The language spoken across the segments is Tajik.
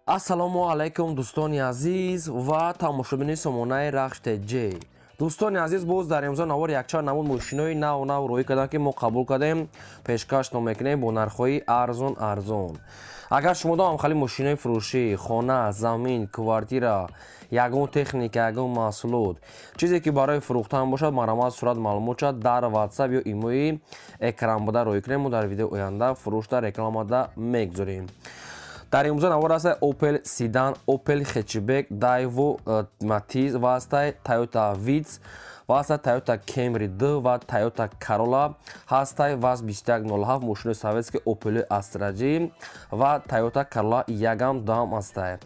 Ассалому алайкум, дӯстони азиз ва тамошобини сомонаи Рахш ТЖ. Дӯстони азиз, боз дар имзо навор якчанд намуд мошинои нав нав роҳӣ карданд, ки мо қабул кардем, пешкашно мекунем бо нархҳои арзон арзон. Агар шумо доам хали мошинои фурӯшӣ, хона, замин, квартира, ягон техника, ягон маҳсулот, чизе ки барои фурӯхтан бошад, марҳамат, сурат, маълумот шад дар WhatsApp ё имои экран буда роҳӣ кунем. Мо дар видеои оянда фурӯшда рекламада мегузорем. Дар имрӯза навор аст Opel Sedan, Opel Hatchback, Daewoo Matiz ва ҳастай Toyota Vitz ва ҳастай Toyota Camry 2 ва Toyota Corolla ҳастай ВАЗ 2107, мошинои советский, Opel Astra G ва Toyota Corolla ягам дуам ҳастай.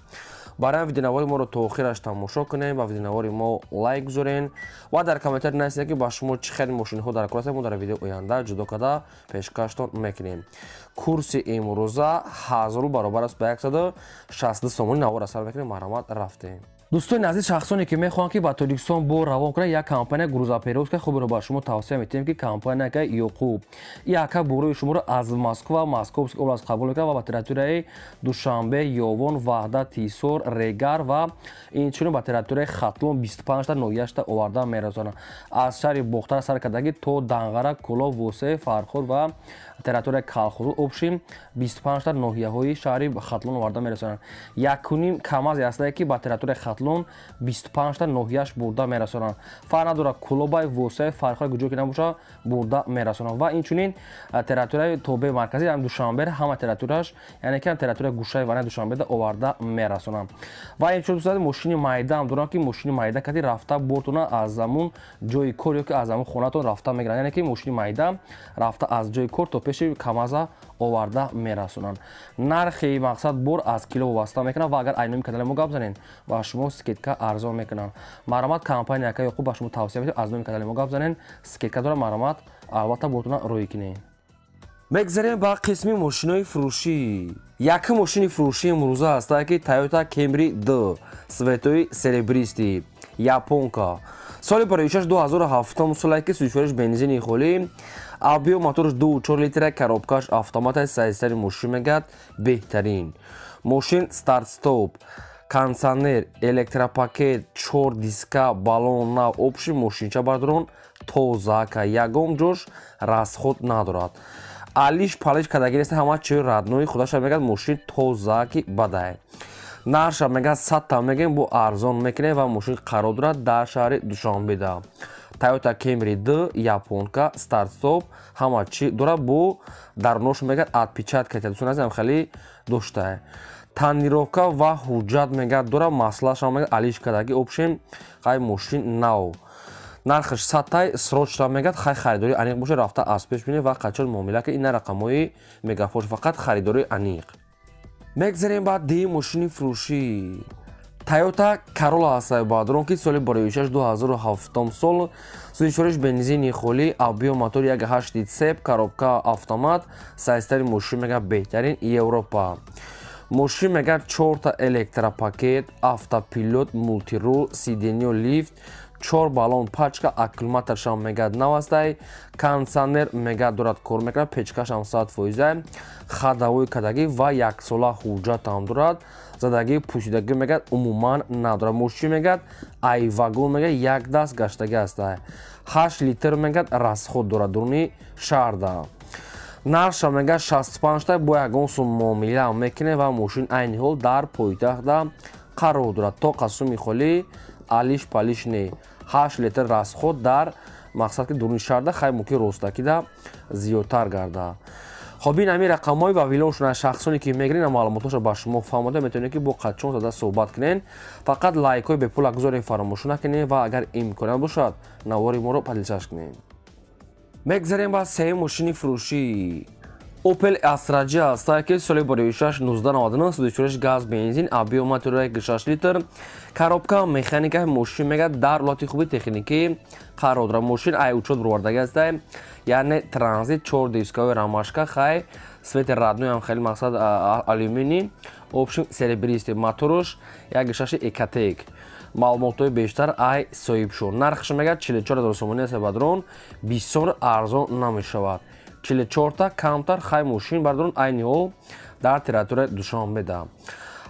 Барои видеонавори моро то охираш тамошо кунем ва видеонавори мо лайк гузорен ва дар комментарий нависед, ки ба шумо чӣ хел мошинҳо дар кор аст. Мо дар видеои оянда ҷудо карда пешкаштон мекунем. Курси имрӯза 1000 баробар аст ба 162 сомонӣ. Навор асар мекунем, марҳамат, рафтем. Дӯстони азиз, шахсоне ки мехоҳанд, ки ба Тоҷикистон бор равон кунанд, як компания грузоперевозка хуберо ба шумо тавсия метиҳем, ки компания Ёқуб. Яка борои шуморо аз Москва, Московский область қабул мекунад ва ба территорияи Душанбе, Ёвон, Ваҳдат, Ҳисор, Регар ва инчунин ба территорияи Хатлон 25та ноҳияшта оварда мерасонад. Аз шаҳри Бохтар сар кардагӣ то Данғара, Кӯлоб, Восеъ, Фархор ва территорияи Калхозу, общем 25та ноҳияҳои шаҳри Хатлон оварда мерасонанд. Якуним КамАЗе ҳастае, ки ба территорияи Хатлон 25та ноҳияш бурда мерасонанд. Фарқ надорад, Кӯлобай, Восеъ, Фархор, куҷо ки набошад, бурда мерасонанд. Ва инчунин территорияи тобеи марказӣ, яъне Душанбе, ҳама территорияш, яъне ки территорияи гӯшаи ванаи Душанбеда оварда мерасонанд. Ва инчунин, дӯстон, мошини майда ҳам доранд, ки мошини майда кати рафта бортона аз замун ҷои кор ё ки аз замун хонатон рафта мегиранд, яъне ки мошини майда рафта аз ҷои кор то пеши КамАЗа оварда мерасонанд. Нархи мақсад бор аз кило вобаста мекунад ва агар айноми канали мо гап занед, ба шумо скидка арзон мекунанд. Марҳамат, компания ака Ёқуб ба шумо тавсия медиҳад, аз номи канали мо гап занед, скидка дорад. Марҳамат, албатта бортона рӯй кунед. Мегзарем ба қисми мошинои фурӯшӣ. Якум мошини фурӯшии имрӯза ҳастае, ки Toyota Camry 2, цветои серебристый, японка, соли бароишаш 2007 солае, ки сӯзишвориш бензини холӣ, объём моторш 2,4 литра, коробкаш автомата. Сайзтари мошин мегӯяд беҳтарин мошин, старт стоп, кондиционер, электропакет, чор диска, баллон нав, общий мошинча бардорон тозака, ягон ҷош расход надорад, алиш палиш кардагӣ нест, ҳама чизи родной худаша. Мегӯяд, мошин тозаки бадае. Нарша мегӯяд 100-та мегӯем, бо арзон мекунем ва мошин қарор дорад дар шаҳри Душанбеда. Toyota Camry 2, японка, старт стоп, ҳама чи дорад, бо дарунош мегӯяд отпечатка, дӯстон азизам, хеле доштае, тонировка ва ҳуҷҷат мегӯяд дорад, маслашам мегӯяд алиш кардагӣ, общем хай мошин нав. Нархаш 100-тай, срочно мегӯяд, хай харидории аниқ боша, рафта аз пеш бинед ва қачон муомила ки. Ина рақамҳои мегафош, фақат харидории аниқ. Мегзарем ба дуюм мошини фурӯшӣ. Toyota Corolla ҳастае, баъдрон, ки соли бароишаш 2007 сол, сӯзишвориш бензини холӣ, объём мотор 1,8 цеп, коробка автомат. Сайзтари мошин мегӯяд беҳтарин, Европа. Мошин мегӯяд чорта электропакет, автопилот, мультирул, сиденье лифт, чор баллон пачка, аккумуляторшам мегӯяд нав ҳастай, кондиционер мегӯяд дорад, кор мекунад, печкашам 100%, ходовой кардагӣ ва яксола ҳуҷҷатам дорад. Задагӣ пӯшидагӣ мегӯяд умуман надорад. Мошин мегӯяд ай вагон мегӯяд як даст гаштагӣ ҳастай. 8 литр мегӯяд расход дорад дуруни шаҳрда. Нарша мегӯяд 65-та, бо ягон сум муомила мекунем ва мошин айни ҳол дар пойтахта қарор дорад. То қасуми холӣ, алиш палиш не. 8 литр расход дар мақсад ки дуруни шаҳрда, хай мумкин ростакида зиёдтар гарда. Хоб, ин ҳамин рақамҳои вавилоншона. Шахсоне ки мегирен, маълумотҳоша ба шумо фаҳмода, метавонед, ки бо қадчон зада суҳбат кунед. Фақат лайкҳои бепула гузорен, фаромӯш накунед ва агар имконият бошад, навори моро поделиться кунед. Мегзарем ба сеюм мошини фурӯшӣ. Opel Astra G ҳастае, ки соли бароишаш 1999, сӯзишвориш газ бензин, объём мотори 6 литр, коробка механика. Мошин мегӯяд дар ҳолати хуби техникӣ қарор дорад. Мошин ай учёт бировардагӣ ҳастае, яъне транзит, чор дискаҳои ромашка, хай цвети родной ҳам хеле мақсад алюминий, общем серебристый, моторуш 1,6 Ecotec. Маълумотҳои бештар ай соҳибшур. Нархаш мегӯяд 44 000 сомонӣ аст, бадрон бисёр арзон намешавад, 44-та камтар. Хай мошин бардорон айни ҳол дар территорияи Душанбеда.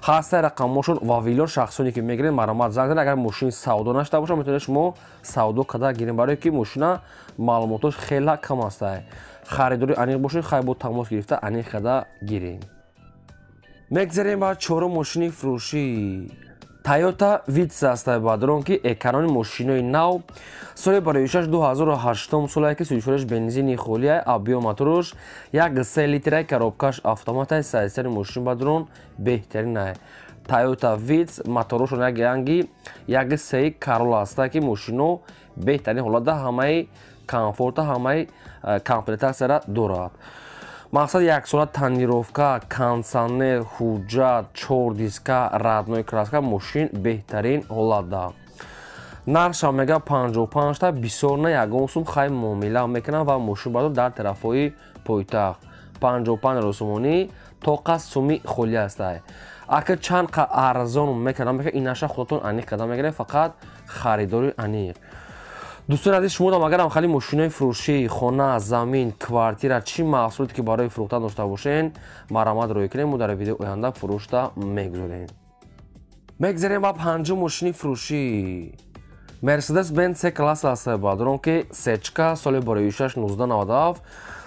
Ҳаста рақамошон ва вилор шахсоне ки мегиред маромат занг занед. Агар мошин савдо нашуда бошад, метавонед шумо савдо карда гиред, барое ки мошина маълумотош хела кам аста. Харидори аниқ бошед, хай бо тамос гирифта аниқ карда гиред. Мегзарем ба чорум мошини фурӯшӣ. Toyota Vitz аст бадрон ки экрани мошинои нав соли бароишаш 2008 солае ки сӯзишвориш бензини холия, объём моторуш 1,3 литра, коробкаш автомата, сайсари мошин бадрон беҳтарин. Toyota Vitz моторушон як ранги 1,3 Corolla аст ки мошино беҳтарин ҳолатда, ҳамаи комфорта, ҳамаи комплектатсияра дорад. Мақсад як сола тонировка, кондиционер, ҳуҷҷат, чор диска, родной краска, мошин беҳтарин ҳолатда. Нархшам мега 55 та, бисёр на, ягон сум хай муомила мекунам ва мошин бадор дар тарафҳои пойтахт 55 сомонӣ тоқа суми холӣ аста. Ака чанд қа арзон мекардам, инаша худатон аниқ карда мегиред, фақат харидори аниқ. Дӯстони азиз, шумо дам агарам хали мошинои фурӯшӣ, хона, замин, квартира, чӣ маҳсулоте ки барои фурӯхтан дошта бошен, марамат рӯй кунем, мо дар видеои оянда фурӯшта мегузорем. Мегзарем ба панҷум мошини фурӯшӣ. Mercedes-Benz C класс аст бадрон ки сечка соли бароишаш 1997,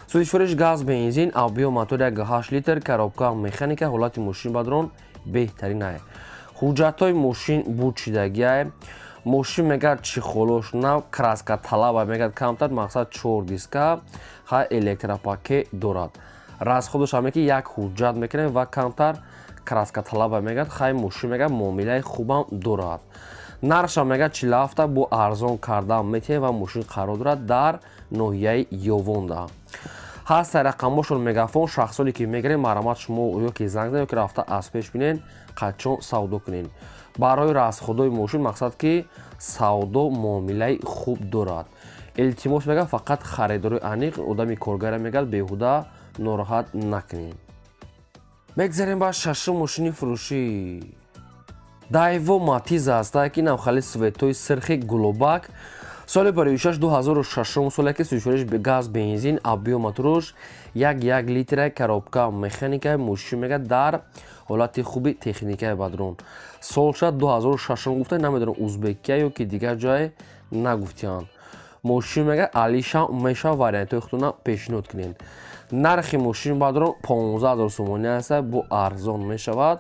сӯзишвориш газ бензин, объём мотор 1,8 литр, коробка механика, ҳолати мошин бадрон беҳтарин. Ҳуҷҷатҳои мошин бучидагиай. Мошин мегад чехолош нав, краска талаба мегад камтар, мақсад чор диска, ха электропакет дорад. Расходаш ҳаме ки як ҳуҷҷат мекунем ва камтар краска талаба мегад, хай мошин мегад муомилаи хубам дорад. Нархшам мегад 47 бо арзон кардан метиҳем ва мошин қарор дорад дар ноҳияи Ёвонда. Ҳаста рақамошон мегафон, шахсоне ки мегиред марамат шумо ё ки занг занед, ё ки рафта аз пеш бинед, қачон савдо кунед. Барои расходои мошин мақсад ки савдо муомилаи хуб дорад. Илтимос мегад фақат харидори аниқ, одами коргара мегад беҳуда нороҳат накунед. Мегзарем ба шашум мошини фурӯшӣ. Дайво Матиз аст ки навхали светои сирхи гулобак соли бароишаш 2006 соле ки сӯзишвориш газ бензин, объём моторуш 1,1 литра, коробка механика, мошин мегад дар ҳолати хуби техникаи бадрон. Солша 2006 гуфта, намедонам Узбекия ё ки дигар ҷое нагуфтиянд. Мошин мегад алиша меша, вариантҳои худтона пешниҳод кунед. Нархи мошин бадрон 15 000 сомонӣ аст, бо арзон мешавад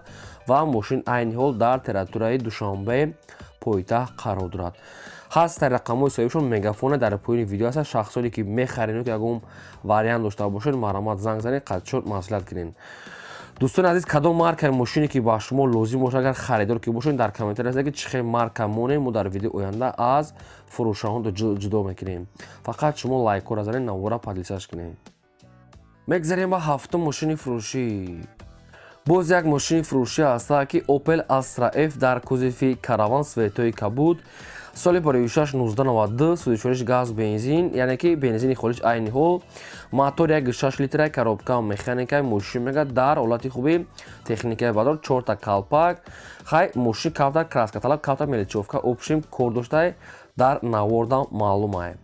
ва мошин айни ҳол дар территорияи Душанбе пойтахт қарор дорад. Ҳаст рақамҳои соҳибшон мегафона дар поёни видео аст. Шахсоне ки мехаред, ки ягон вариант дошта бошед, марамат занг занед, қадшот маслиҳат кунед. Дӯстони азиз, кадом маркаи мошине ки ба шумо лозим бошад, агар харидор ки бошед, дар комментария ҳаст ки чӣ хел марка монем, мо дар видеои оянда аз фурӯшаҳон ҷудо мекунем. Фақат шумо лайкҳоро занед, навора поделиться кунед. Мегзарем ба ҳафтум мошини фурӯшӣ. Боз як мошини фурӯшӣ аст ки Opel Astra F дар кузови караван светои кабуд соли бароишаш 1992, сӯзишвориш газ бензин, яъне ки бензини холиш айни ҳол, мотор 1,6 литра, коробка механика, мошин мегад дар ҳолати хуби техникаи бадор, чорта калпак, хай мошин камтар краска талаб, камтар мелочёвка, общем кор доштай дар навордам маълумай.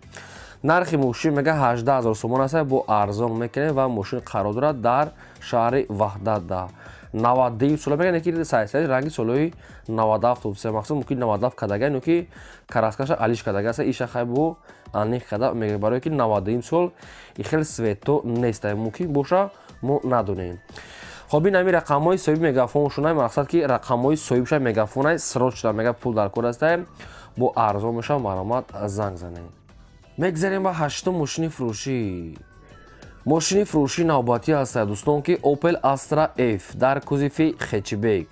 Нархи мошин мега 18 000 сомон аст, бо арзон мекунем ва мошин қарор дорад дар шаҳри Ваҳдатда. 92 сола мега, ки сайсаи ранги солои 97 се мақсад мумкин 97 кадага, но ки краскаша алиш кадага аст, иша хай бо аниқ када мега, барое ки 92 сол и хел свето нест, мумкин боша мо надонем. Хоб ин ҳами рақамҳои соҳиби мегафон шунай, мақсад ки рақамҳои соҳибша мегафонай срочно мега пул дар кор аст, бо арзон мешава, маромат занг занед. Мегзарем ба ҳаштум мошини фурӯшӣ. Мошини фурӯшии навбатӣ аст дӯстон ки Opel Astra F дар кузови хэтчбек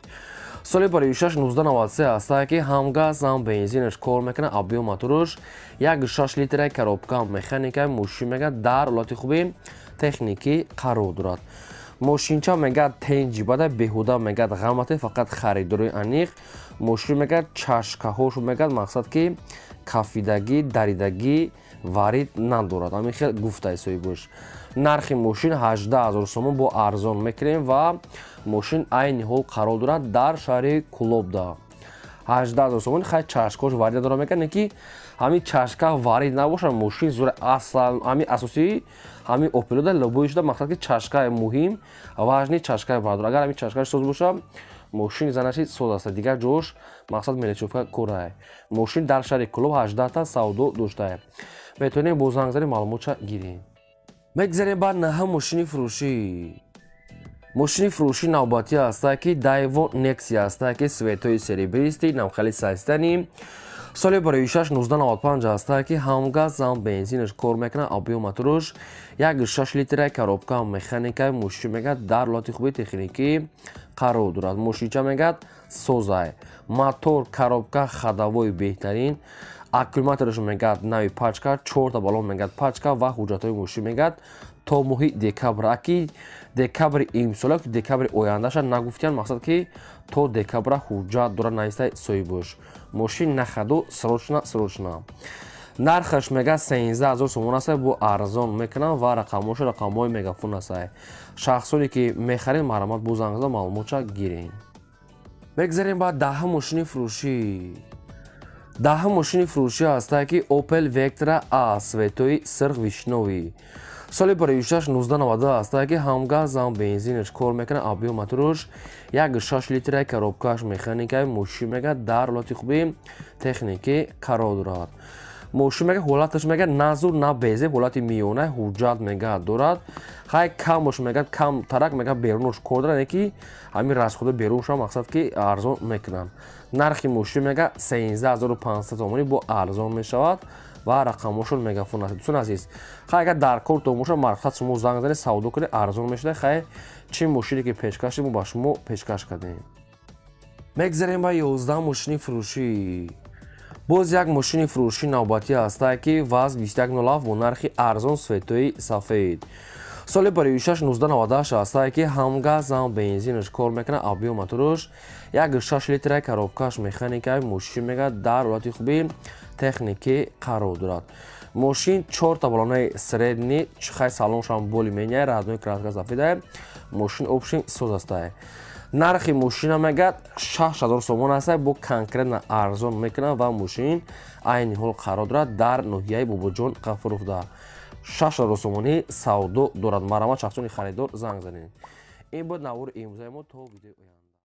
соли бароишаш 1993 аст ки ҳам газ ҳам бензинаш кор мекунад, объём моторуш 1,6 литра, коробка механика, мошин мегад дар ҳолати хуби техникӣ қарор дорад. Мошинча мегад тенҷи бада, беҳуда мегад ғамате, фақат харидори аниқ. Мошин мегад чашкаҳош мегад мақсад ки кафидагӣ, даридагӣ варид надорад. Ҳамин хел гуфтаи соҳибаш. Нархи мошин 18 000 сомон бо арзон мекунем ва мошин айни ҳол қарор дорад дар шаҳри Кулобда. 18 000 сомон хай чашкаҳош варид надорад мекунад, ки ҳамин чашка варид набошад, мошин зура аслан ҳамин асосии ҳамин Опелода лобои шуда, мақсад ки чашкаи муҳим, важни чашкаи бардор. Агар ҳамин чашкааш соз бошад, Мошин занаши соз аст, дигар ҷош мақсад мелочёвка корае. Мошин дар шаҳри Кӯлоб 18та савдо доштае. Метавонем бо зангзани маълумотша гирем. Мегзарем ба наҳум мошини фурӯшӣ. Мошини фурӯшӣ навбатӣ ҳастае, ки Дайво Нексия ҳастае, ки цветои серебристый, намхали сайстани, соли барои 1995 ҳастае, ки ҳам газ, ҳам бензинаш кор мекунад, объём моторуш 1,6 литра, коробка механика. Мошин мегӯяд, дар ҳолати хуби техникӣ қарор дорад. Мошинча мегӯяд, созай, мотор, коробка, ходовой беҳтарин, аккумулятораш мегӯяд, нави пачка, чорта баллон мегӯяд, пачка, ва ҳуҷҷатҳои мошин мегӯяд, то моҳи декабр, аки декабри имсола, декабри ояндаша нагуфтиян, мақсад ки то декабра ҳуҷҷат дорад, наистай соҳибош. Мошин нахаду срочно, срочно. Нархаш мега 13 000 сомон аст, бо арзон мекунам ва рақамҳоша рақамҳои Мегафон аст. Шахсоне ки мехаред, марҳамат, бо занг зада маълумотша гирем. Мегзарем ба даҳум мошини фурӯшӣ. Даҳум мошини фурӯшӣ ҳастае, ки Opel Vectra A, цветои сирх вишнёвый, соли барои 1992 ҳастае, ки ҳам газ, ҳам бензинаш кор мекунад, объём моторуш 1,6 литра, коробкааш механика. Мошин мега дар ҳолати хуби техникӣ қарор дорад. Мошин мега, ҳолаташ мега на зур, на безеб, ҳолати миёна, ҳуҷҷат мега дорад. Хай, камош мега, кам тарак мега берунош кор дорад, ки ҳамин расходи берунша мақсад ки арзон мекунанд. Нархи мошин мега 13 500 сомонӣ, бо арзон мешавад ва рақамҳошон Мегафон аст. Дӯстони азиз, хай, агар дар кортон бошад, марҳамат, шумо занг занед, савдо кунед, арзон мешавад. Хай, чӣ мошине ки пешкаши мо ба шумо пешкаш кардем. Мегзарем ба 11 мошини фурӯшӣ. Боз як мошини фурӯшӣ навбатӣ ҳастае, ки ВАЗ 2107 бо нархи арзон, цветои сафед, соли барои 1998 ҳастае, ки ҳам газ, ҳам бензинаш кор мекунад, объём моторуш 1,6 литра, коробкааш механика. Мошин мега дар ҳолати хуби техникӣ қарор дорад. Мошин чорта баллонаи средний, хай, салоншам более-менее родной, краска сафедае. Мошин общем соз астае. Нархи мошина мегӯяд, 6000 сомон аст, бо конкретно арзон мекунад ва мошин айни ҳол қарор дорад дар ноҳияи Бобоҷон Ғафуровда. 6000 сомонӣ савдо дорад. Марҳамат, шахсони харидор, занг занед. Ин буд навори имрӯзаи мо. То видеои оянда.